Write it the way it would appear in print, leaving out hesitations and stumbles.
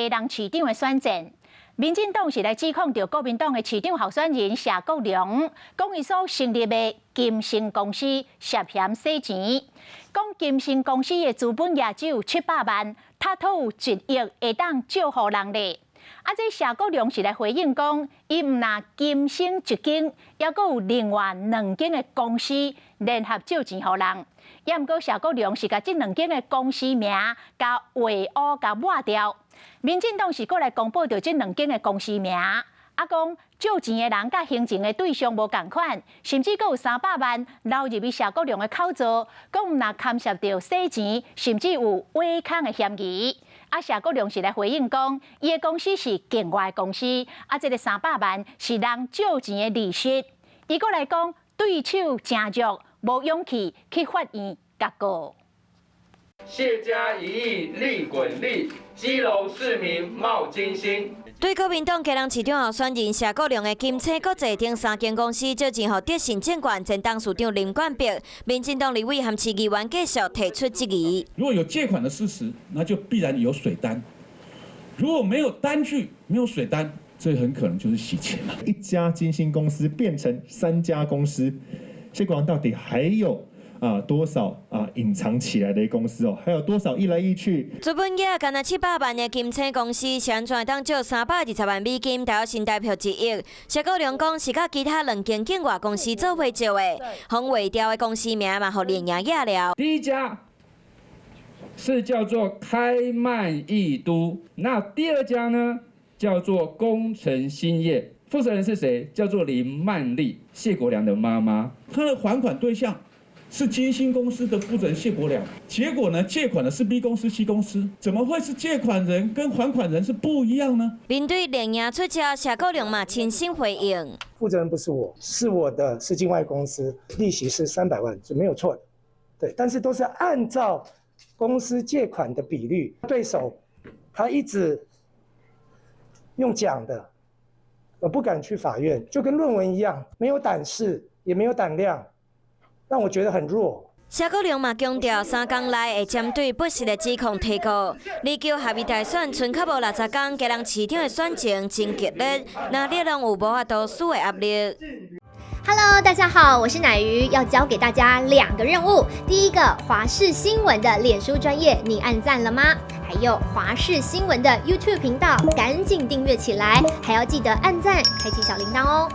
基隆市長的選戰。民進黨是來指控著國民黨的市長候選人謝國樑，講伊所成立的金星公司涉嫌洗錢，講金星公司的資本額只有700萬，𪜶佗有1億會當借予人咧。啊，這謝國樑是來回應講，伊毋但金星一間，猶閣有另外兩間的公司聯合借錢予人。也毋過謝國樑是共這兩間的公司名共畫烏共抹掉。民進黨是閣來公布著這兩間的公司名，啊講借錢的人佮還錢的對象無仝款，甚至閣有300萬流入去謝國樑的口座，講毋但牽涉著洗錢，甚至有偽空的嫌疑。啊，謝國樑是來回應講，伊的公司是境外公司，啊，這个300萬是人借錢的利息。伊閣來講，對手誠弱，無勇氣去法院共告。謝家一億利滾利，基隆市民冒金星。對國民黨基隆市長候選人謝國樑的金星國際等三間公司借錢予德信證券前董事長林冠碧，民進黨立委和市議員繼續提出質疑。如果有借款的事實，那就必然有水單；如果沒有單據，沒有水單，這很可能就是洗錢了。一家金星公司變成三家公司，謝國樑到底還有多少啊隱藏起來的公司哦？還有多少一來一去？資本額干焦700萬的金星公司，是按怎會當借320萬美金，台新台票1億？謝國樑講是佮其他兩間境外公司做伙借的，予劃掉的公司名嘛，予連營掖了。第一家是叫做開曼益都，那第二家呢叫做工程興業，負責人是誰？叫做林曼麗，謝國樑的媽媽。他的還款對象是金星公司的負責人謝國樑，結果呢，借款的是 B 公司、C 公司，怎麼會是借款人跟還款人是不一樣呢？面對連營出招，謝國樑嘛親身回應：負責人不是我，是我的是境外公司，利息是300萬是沒有錯的，對，但是都是按照公司借款的比率。對手他一直用講的，我不敢去法院，就跟論文一樣，沒有膽識，也沒有膽量。讓我覺得很弱。謝國樑嘛強調，3工內會針對不實的指控提告。離球合議大選賰較無60工，基隆市長的選情真激烈，哪裡攏有無法度輸的壓力。 Hello，大家好，我是乃瑜，要交給大家兩個任務。第一個，華視新聞的臉書專頁，你按讚了嗎？還有華視新聞的 YouTube 頻道，趕緊訂閱起來，還要記得按讚，開啟小鈴鐺哦。